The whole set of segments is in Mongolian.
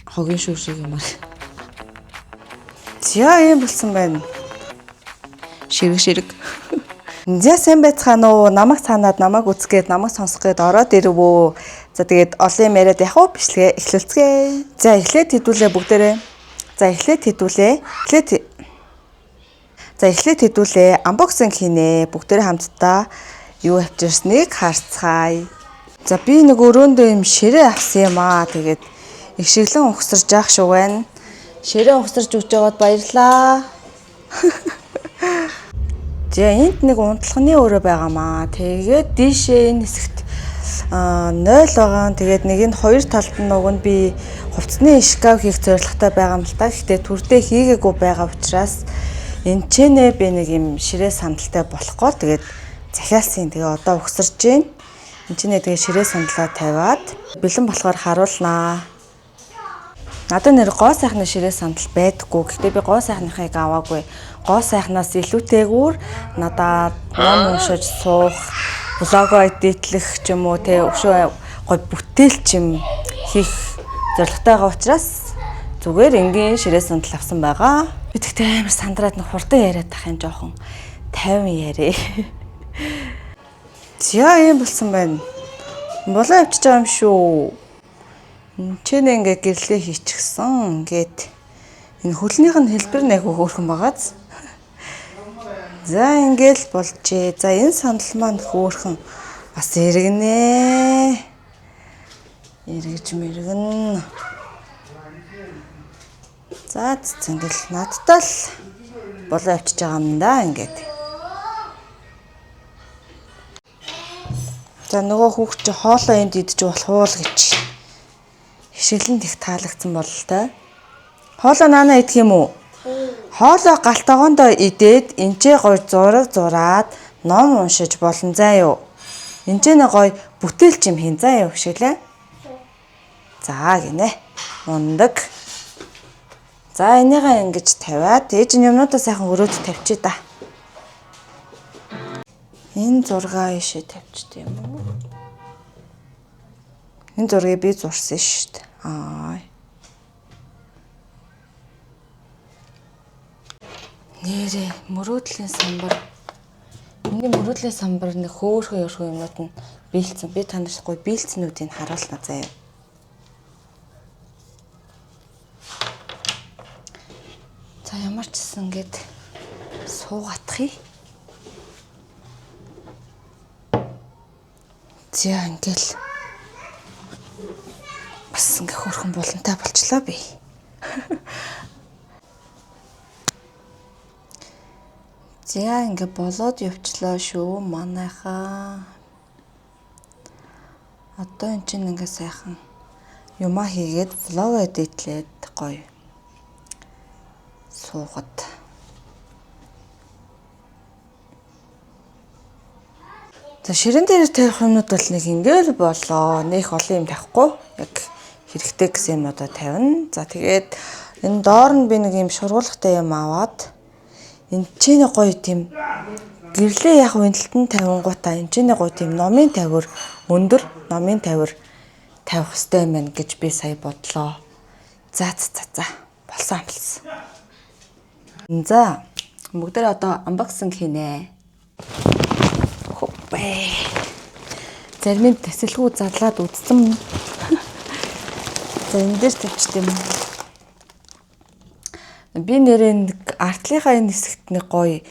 Хогийн шүүр шиг юмар. За ийм болсон байна. Ширэг ширэг. За сайн байцгаана уу? Намайг цаанаад намайг үзгээд намайг сонсох гээд ороод ирв үү? За тэгээд олон юм яриад яг уу бичлэгээ эхлүүлцгээе. За эхлээд хэдүүлээ бүгдээрээ. За эхлээд хэдүүлээ. Эхлээд За эхлээд хэдүүлээ unboxing хийнэ. Бүгдээрээ хамтдаа юу авчирсныг харцгаая. За би нэг өрөөндөө юм ширээ авсан юм аа. Тэгээд их шиглэн угсарж яах шиг байна. Ширээ угсарж өгч байгаад баярлаа. За энд нэг унтлахны өрөө байгаамаа. Тэгээд дийшээ энэ хэсэгт 0 байгаа. Тэгээд нэг нь хоёр талд нь уг нь би хувцсны шкаф хийх зорилготой байгаа юм л та. Гэхдээ түрдээ хийгээгүй байгаа учраас энэ ч нэ би нэг юм ширээ сандалтай болохгүй. Тэгээд захиалсан. Тэгээ одоо угсарж гин. Энд ч нэ тэгээ ширээ сандлаа тавиад бэлэн болохоор харуулнаа. Надад нэр гоо сайхны ширээ сандал байдаггүй. Гэхдээ би гоо сайхныхыг аваагүй. Гоо сайхнаас илүүтэйгүүр надад ном уншиж суух, блогоо эдитлэх ч юм уу те өшөө гой бүтээл ч юм хийх зорилготой байгаа учраас зүгээр энгийн ширээ сандал авсан байгаа. Би тэгтээ амар сандраад нэг хурдан яриад тах юм жоохон 50 яриа. За ийм болсон байна. Болоо явчихж байгаа юм шүү. Энд ч ингээ гэрлээ хийчихсэн. Ингээд энэ хөлнийх нь хэлбэр нэг хөөрхөн байгааз. За ингээл болжээ. За энэ сандал маань хөөрхөн бас эргэнэ. Эргэж мэргэн. За ингээл надтай л болоо явчихж байгаа юм да ингээд. За нөгөө хүүхд чи хоолоо энд идэж болох уу л гэж. Хишгэлэнд их таалагдсан бололтой. Хоолоо наана идэх юм уу? Хоолоо галт огоондоо идээд энчээ гой зураг зураад ном уншиж болно заа юу. Энчээ нэг гой бүтээлч юм хийн заа юу хишгэлээ. За гинэ. Мундаг. За энийгээ ингэж тавиад ээж нь юмнуудаа сайхан өрөөд тавьчих да. Энэ зургаа ийшээ тавьчих юм уу? Энэ зургийг би зурсан шүү дээ. Аа. Нэрээ мөрөөдлийн самбар. Миний мөрөөдлийн самбар нэг хөөрхөн өрхөн юмнууд нь биелцэн. Би та нарт гоё биелцнүүдийг харуулна заяа. За ямар ч гэсэн ингээд суугатхий. За ингээл бас ингээ хөөрхөн булантай болчлоо би. За ингээ болоод явчлаа шүү манайхаа. Одоо эн чинь ингээ сайхан юмаа хийгээд влог эдитлээд гоё суугаад. За ширээн дээр тавих юмнууд бол нэг ингээл болоо. Нэх олон юм тавихгүй. Яг хэрэгтэй гэсэн юмнуудаа тавина. За тэгээд энэ доор нь би нэг юм шургуулгатай юм аваад энэ ч нэг гоё тийм гэрлээ яг винтэлтэн тавингуудаа энэ ч нэг гоё тийм номын тавир өндөр номын тавир тавих хэрэгтэй юм байна гэж би сая бодлоо. За за за болсон амлсан. За бүгдээ одоо unboxing хийнэ. Хоппэ. Зарим нь тэсэлгүү задлаад үдцэн. За энэ дээр тавьчих юм. Би нэрээ нэг артлынхаа энэ хэсэгт нэг гоё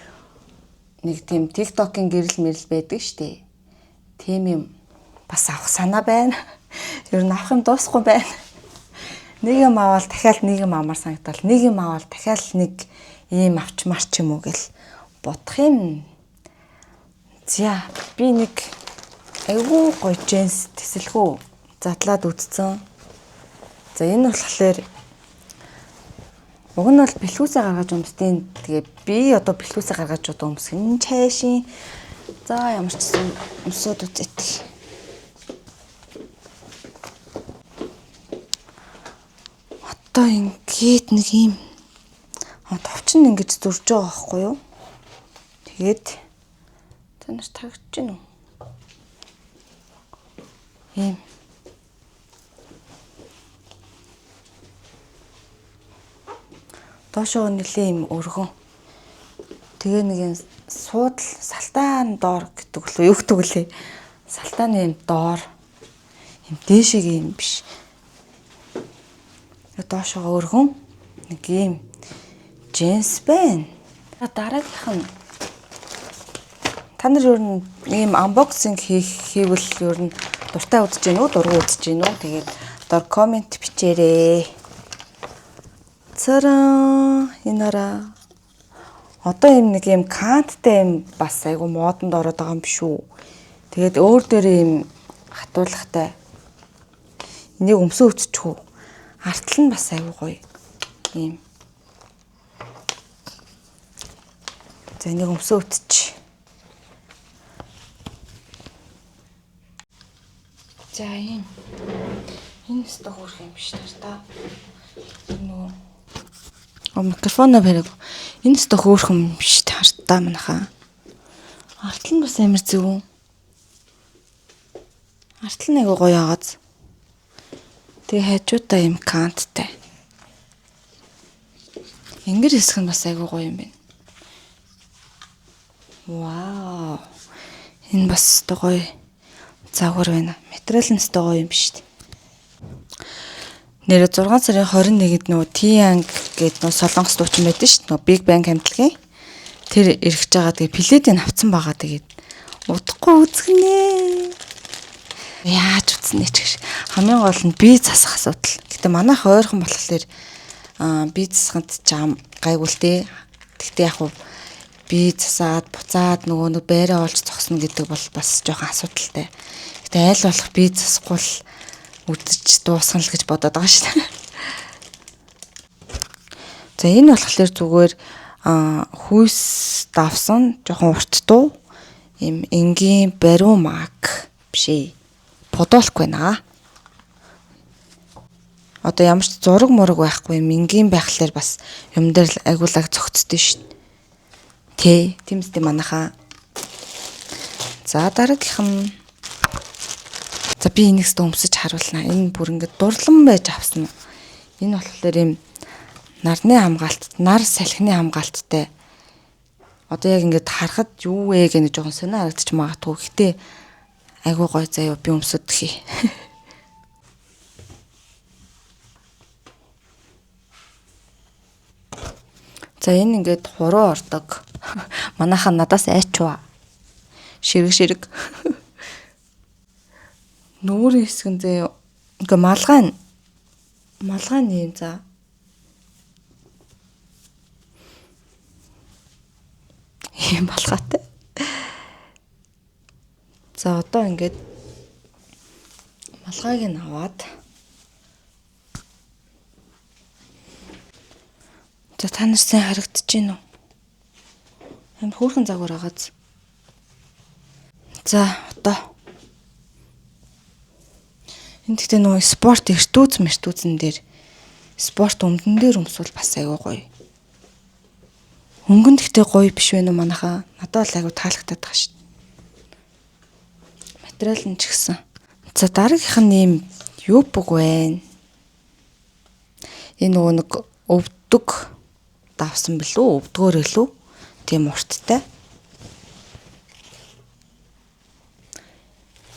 нэг тийм TikTok-ын гэрэл мэрэл байдаг штэ. Тийм юм бас авах санаа байна. Ер нь авах юм дуусахгүй байна. Нэг юм аваад дахиад нэг юм авмаар санагдал. Нэг юм аваад дахиад нэг ийм авчмаар ч юм уу гэл бодох юм. За би нэг айгүй гоё джинс тэсэлгүү задлаад үдцэн. За энэ болохоор уг нь бол бэлхүүсээ гаргаж өмсдیں۔ Тэгээ би одоо бэлхүүсээ гаргаж одоо өмсөх нь чайшин. За ямар ч гэсэн өмсөд үзэх. Одоо ингээд нэг юм товч нь ингэж зурж байгаа байхгүй юу? Тэгээд та нар тагч гин үү? Ийм. Доошоо нэлээ юм өргөн. Тэгээ нэг юм суудал салтаан доор гэдэг лөө юу гэдэг лээ. Салтааны юм доор юм дээшээгээ юм биш. Доошоо өргөн нэг юм джинс байна. Дараагийнх нь та нар ер нь ийм unboxing хийвэл ер нь дуртай үзэж гин үү, дургүй үзэж гин үү? Тэгээд дор коммент бичээрэй. Цараа энэ араа одоо юм нэг юм канттай юм бас айгу модонд ороод байгаа юм биш үү? Тэгээд өөр дээрээ юм хатуулахтай. Энийг өмсөө өтчих үү? Артал нь бас айгу гоё. Ийм. За энийг өмсөө өтчих. За ийм. Энэ өстө хөөрх юм биш та. Энэ нөгөө микрофоноо бариаг. Энэ өстө хөөрх юм биш тартаа манайхаа. Артал нь бас амар зөв. Артал нь айгу гоё агааз. Тэгээ хажуудаа юм канттай. Ингэр хэсэг нь бас айгу гоё юм байна. Вау. Энэ бас өстө гоё загвар байна. Материал нь өстө гоё юм биш үү? Нэрээ 6 сарын 21-нд нөгөө Тианг гэдэг нөгөө солонгос дуучин байдаг шүү дээ. Нөгөө Big Bang хамтлагийн тэр эргэж байгаа. Тэгээ пледийг авцсан байгаа. Тэгээд удахгүй үзгэнэ. Яаж үзнэ ч гэж. Хамгийн гол нь бие засах асуудал. Гэтэ манайх ойрхон болохоор бие засахад ч гайгүй л дээ. Гэтэ яг хуу бие засаад буцаад нөгөө нэг байраа олж зогсно гэдэг бол бас жоохон асуудалтай. Гэтэ аль болох бие засахгүй л үдэж дуусгана л гэж бодоод байгаа шүү дээ. За энэ болохоор зүгээр хүйс давсан жоохон урт дуу ийм энгийн бариу мак биш ээ. Подолк байна. Одоо ямар ч зураг мураг байхгүй юм энгийн байхлаар бас юм дээр л агуулаг зөгцдөг шүү дээ. Тэ, тийм үстэй манайхаа. За дараагийнх нь за би энийг өстө өмсөж харуулнаа. Энэ бүр ингээд дурлан байж авсан. Энэ болохоор ийм нарны хамгаалт, нар салхины хамгаалттай. Одоо яг ингээд харахад юу вэ гэх нэг жоохон сонио харагдчих магадгүй. Гэтэ айгуу гоё заяа би өмсөд хий. За энэ ингээд хуруу ордог. Манайхан надаас айчваа. Ширэг ширэг. Нүүрийн хэсэг нь заяа ингээ малгай юм за. Ийм малгайтай. За одоо ингээд малгайг нь аваад за та нар сайн харагдаж байна уу? Амар хөөрхөн загвар агааз. За одоо энэ гэхдээ нөгөө спорт эртүүц мэртүүцэн дээр спорт өмдөн дээр өмсвөл бас айгүй гоё. Өнгөн гэхдээ гоё биш вэ нүү манайхаа? Надад бол айгүй таалагдаад байгаа шүү. Материал нь ч гэсэн. За дараагийнх нь ийм юбг байна. Энэ нөгөө нэг өвдөг давсан билүү? Өвдгөөр илүү тийм урттай.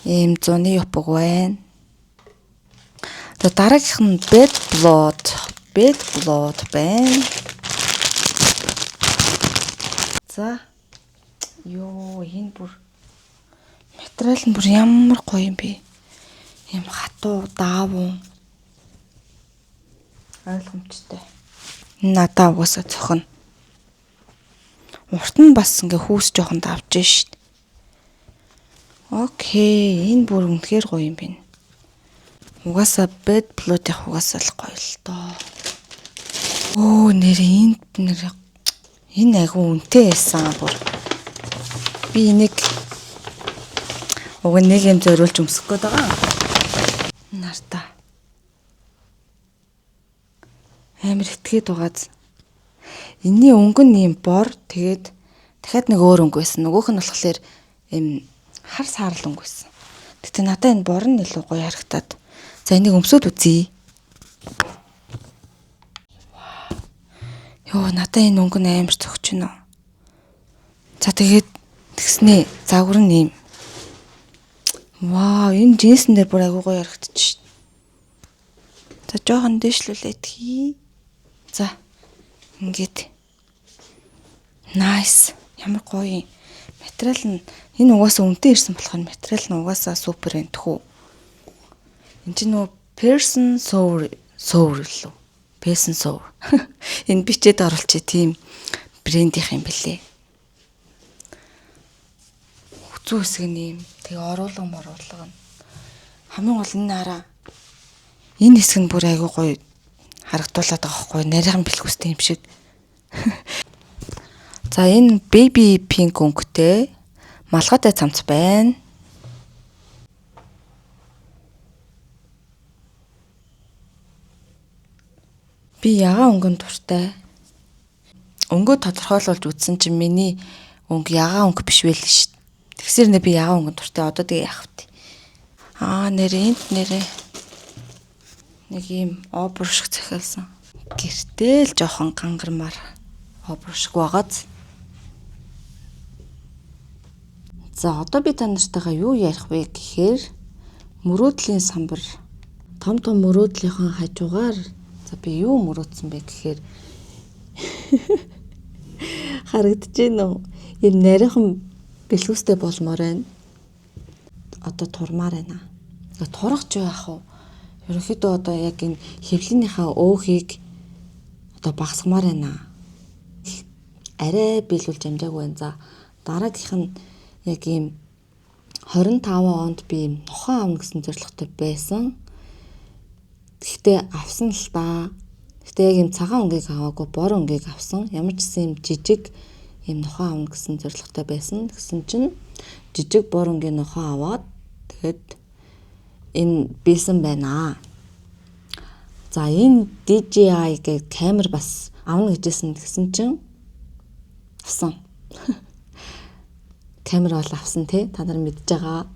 Ийм зуны юбг байна. За дараагийнх нь bed blood байна. За ёо энэ бүр материал нь бүр ямар гоё юм бэ? Ийм хатуу, даавуу ойлгомжтой. Надаа угаасаа цохино. Урт нь бас ингээ хүүс жоохон давж шít. Окей, энэ бүр үнэхээр гоё юм байна. Угаасаа bed blood-ийн угаасаа л гоё л доо. Өө нэр энд нэр энэ айгу үнэтэй байсан бүр. Би энийг уг нэг юм зориулж өмсөх гээд байгаа. Нартаа. Амар итгээд байгааз. Энийний өнгө нь ийм бор тэгээд дахиад нэг өөр өнгө байсан. Нөгөөх нь болохоор ийм хар саарл өнгө байсан. Гэтэ надад энэ бор нь илүү гоё харагдаад. За энийг өмсөд үзье. Йоо, надаа энэ өнгө нь амар зөгч байна. За тэгээд тэгснээ загвар нь юм. Вау, энэ джинсэн дээр бүр айгуу гоё харагдчих шин. За жоохон дээшлүүлээд хий. За ингээд nice. Ямар гоё юм. Материал нь энэ угаасаа үнэтэй ирсэн болохоор материал нь угаасаа супер энэ тхүү. Энд чинь нөгөө person sour sour лөө. Person sour. Энэ бичээд оруулчих тийм брендийнх юм бэлээ. Хүзүү хэсэг нь юм. Тэгээ оруулга моруулга нь. Хамгийн гол энэ хараа. Энэ хэсэг нь бүр айгүй гоё харагдуулаад байгаа байхгүй нарийнхан бэлгүүстэй юм шиг. За энэ baby pink өнгөтэй малгайтай цамц байна. Би ягаан өнгөнд дуртай. Өнгөө тодорхойлуулж үзсэн чинь миний өнгө ягаан өнгө биш байл шүү дээ. Тэгсэр нэ би ягаан өнгөнд дуртай. Одоо тэгээ яах вэ? Аа нэрээ энд нэрээ нэг ийм обруу шиг захиалсан. Гэртээ л жоохон гангармаар обруу шиг байгааз. За одоо би та нартайгаа юу ярих вэ гэхээр мөрөөдлийн самбар том том мөрөөдлийнхөө хажуугаар за би юу мөрөөдсөн бэ гэхээр харагдаж байна уу? Ийм нарийнхан бэлгүүстэй болмоор байна. Одоо турмаар байна. Турах ч яах вэ? Ерөнхийдөө одоо яг энэ хэвлэнийхээ өөхийг одоо багасгамаар байна. Арай биелүүлж амжаагүй байна. За дараагийнх нь яг ийм 25 онд би ийм нохоо авна гэсэн зорилготой байсан. Гэхдээ авсан л да. Гэхдээ яг ийм цагаан өнгийг аваагүй, бор өнгийг авсан. Ямар ч гэсэн ийм жижиг ийм нохоо авна гэсэн зорилготой байсан. Тэгсэн чинь жижиг бор өнгийн нохоо аваад тэгээд энэ биелсэн байна. За энэ DJI гэх камер бас авна гэжсэн. Тэгсэн чинь авсан. Камер бол авсан тий. Та нар мэдж байгаа.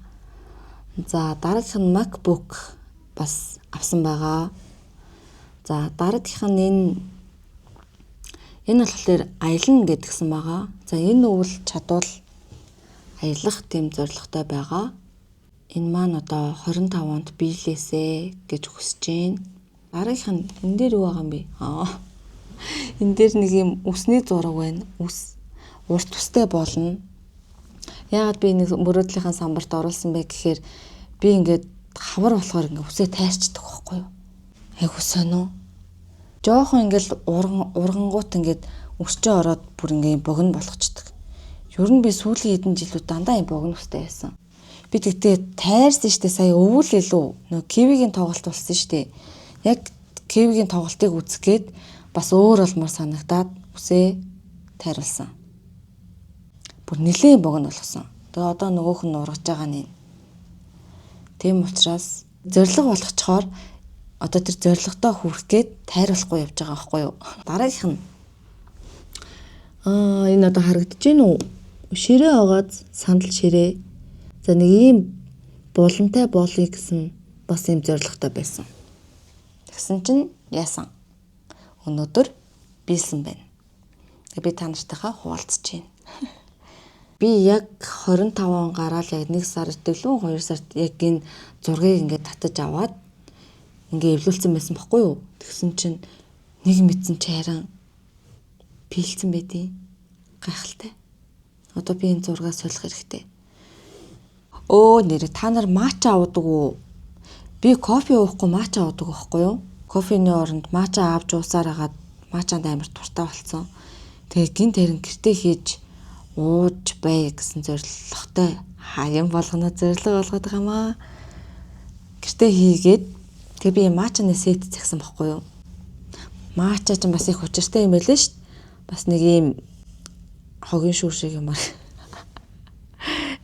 За дараагийнх нь MacBook бас авсан байгаа. За дараагийнх нь энэ болохоор аялна гэдгсэн байгаа. За энэ өвөл чадвал аялах тийм зорилготой байгаа. Энэ маань одоо 25 онд биелээсэ гэж хүсэж байна. Дараагийнх нь энэ дээр юу байгаа юм бэ? Аа. Энэ дээр нэг юм үсний зураг байна. Үс урт үстэй болно. Яагаад би нэг мөрөөдлийнхаа самбарт оруулсан бэ гэхээр би ингээд хавар болохоор ингээд үсээ тайрчдаг байхгүй юу? Айгу сонио. Жохон ингээд ургангуут ингээд үсчээ ороод бүр ингээд богино болгочдөг. Ер нь би сүүлийн хэдэн жилүүд дандаа юм богино үстэй байсан. Би тэгтээ тайрсан штэ сая өвөл илүү нөө кивигийн тоглолт болсон штэ. Яг кивигийн тоглолтыг үзэх гээд бас өөр болмоор санагдаад үсээ тайруулсан. Бүр нэлээд богино болгосон. Тэгээ одоо нөгөөх нь ургаж байгаа нь. Тийм учраас зорилго болгочхоор одоо тэр зорилгодоо хүрэх гээд тайруулахгүй явж байгаа байхгүй юу? Дараагийнх нь энэ одоо харагдаж байна уу? Ширээ байгаад сандал ширээ. За нэг ийм булантай болъё гэсэн бас ийм зорилготой байсан. Тэгсэн чинь яасан? Өнөөдөр биелсэн байна. Би та нартайхаа хуваалцаж байна. Би яг 25 он гараал яг 1 сар илүү 2 сард яг энэ зургийг ингээд татаж аваад ингээ эвлүүлсэн байсан бохгүй юу? Тэгсэн чинь нэг мэдсэн чи харин биелсэн байдیں۔ Гайхалтай. Одоо би энэ зургаа солих хэрэгтэй. Өө нэрээ та нар матча уудаг уу? Би кофе уухгүй матча уудаг байхгүй юу? Кофений оронд матча авч уусаар хагаад матчанд амар дуртай болсон. Тэгээ гинт хэрэн гэртээ хийж ууж бай гэсэн зорилготой хаян болгоно зорилго болгоод байгаа маа. Гэртээ хийгээд тэгээ би матчаны сет захисан бохгүй юу? Матча ч бас их учиртай юм байлээ шүү дээ. Бас нэг ийм хогийн шүүр шиг юмар.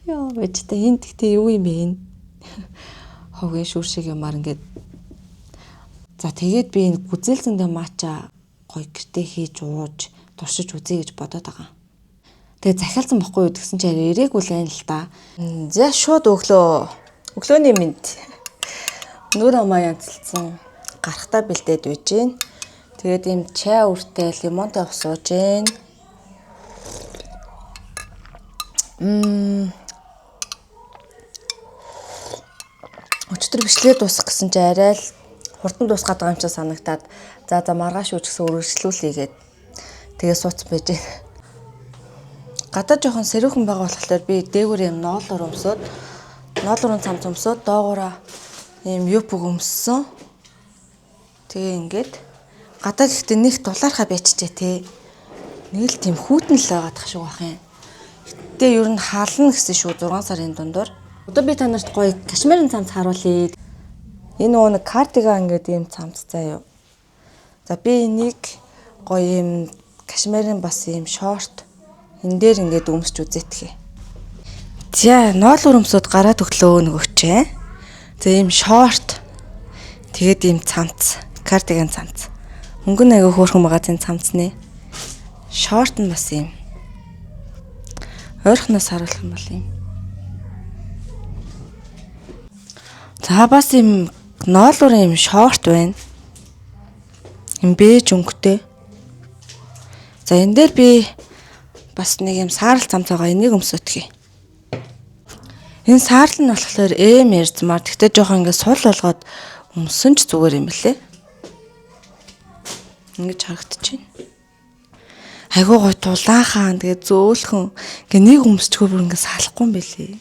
Яа, байж та энэ тэгтээ юу юм бэ энэ? Хогийн шүүр шиг юмар ингээд. За тэгээд би энэ гүзээлзэндээ матча гоё гэртээ хийж ууж туршиж үзье гэж бодоод байгаа. Тэгээ захиалсан бохгүй юу тэгсэн чинь ирээгүй л байна л да. За шууд өглөө. Өглөөний мэнд. Нүр амаа янзалцсан. Гарахтаа бэлдээд байж гин. Тэгээд ийм чай үртэй лимонтой ус ууж гин. Өчигдөр бичлэгээ дуусгах гэсэн чинь арай л хурдан дуусгаад байгаа юм чинь санагтаад за маргааш үуч гэсэн үргэлжлүүлье гээд тэгээ сууц байж байна. Гадаа жоохон сэрүүхэн байгаа болохоор би дээгүүр юм ноолоор өмсөөд ноолуурын цамц өмсөөд доогоороо ийм юпг өмссөн. Тэгээ ингээд гадаа гэхдээ нэг дулаархаа байчжээ те. Нэг л тийм хүүтэн л байгаад тах шиг байх юм. Гэтэ ер нь хална гэсэн шүү 6 сарын дундуур. Одоо би та нарт гоё кашмирын цамц харуулъя. Энэ нөгөө нэг кардиган гэдэг ийм цамц заяа. За би энийг гоё ийм кашмирын бас ийм шорт энэ дээр ингээд өмсч үзээтгэе. За ноол өмсөд гараад өглөө нөгөөчээ. За ийм шорт тэгээд ийм цамц, кардиган цамц. Өнгө нь айгүй хөөрхөн байгаа зэн цамцны. Шорт нь бас ийм. Ойрхоноос харуулах юм бол ийм. За бас ийм ноолуурын ийм шорт байна. Ийм бэж өнгөтэй. За энэ дээр би бас нэг юм саарал цамц байгаа. Энийг өмсөтгий. Энэ саарал нь болохоор эм ярьзмаар. Тэгтээ жоохон ингээд сул болгоод өмсөн ч зүгээр юм лээ. Ингэж харагдчихэв. Айгуу гой тулаахаа тэгээ зөөлхөн ингээ нэг өмсчгөө бүр ингээ салахгүй юм бэлээ.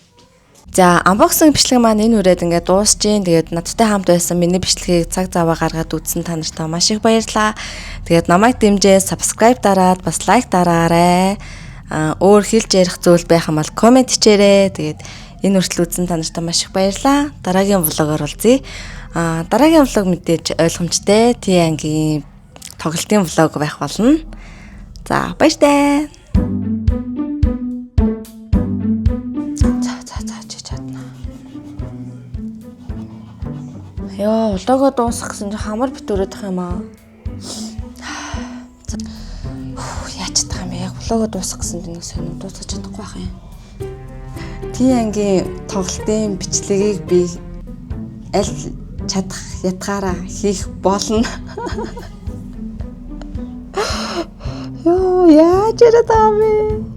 За unboxing бичлэг маань энэ үрээд ингээд дуусж гин. Тэгээд надтай хамт байсан миний бичлэгийг цаг заваа гаргаад үзсэн та нартай маш их баярлалаа. Тэгээд намайг дэмжээ, subscribe дараад бас лайк дараарай. Өөр хэлж ярих зүйл байх юм бол коммент хийрээ. Тэгээд энэ хүртэл үзсэн та нартай маш их баярлалаа. Дараагийн влогоор уулзъя. Дараагийн влог мэдээж ойлгомжтой. Тий ангийн тоглолтын влог байх болно. За баяртай. За чи чадна. Йоо, влогоо дуусгах гэсэн чинь хамар битүүрээд ах юм аа. Яаж чадах юм бэ? Яг влогоо дуусгах гэсэн чинь нэг сонир дуусгах чадахгүй байх юм. Тий ангийн тоглолтын бичлэгийг би аль чадах ятгаараа хийх болно. Йоо, яаж яриад байгаа юм бэ?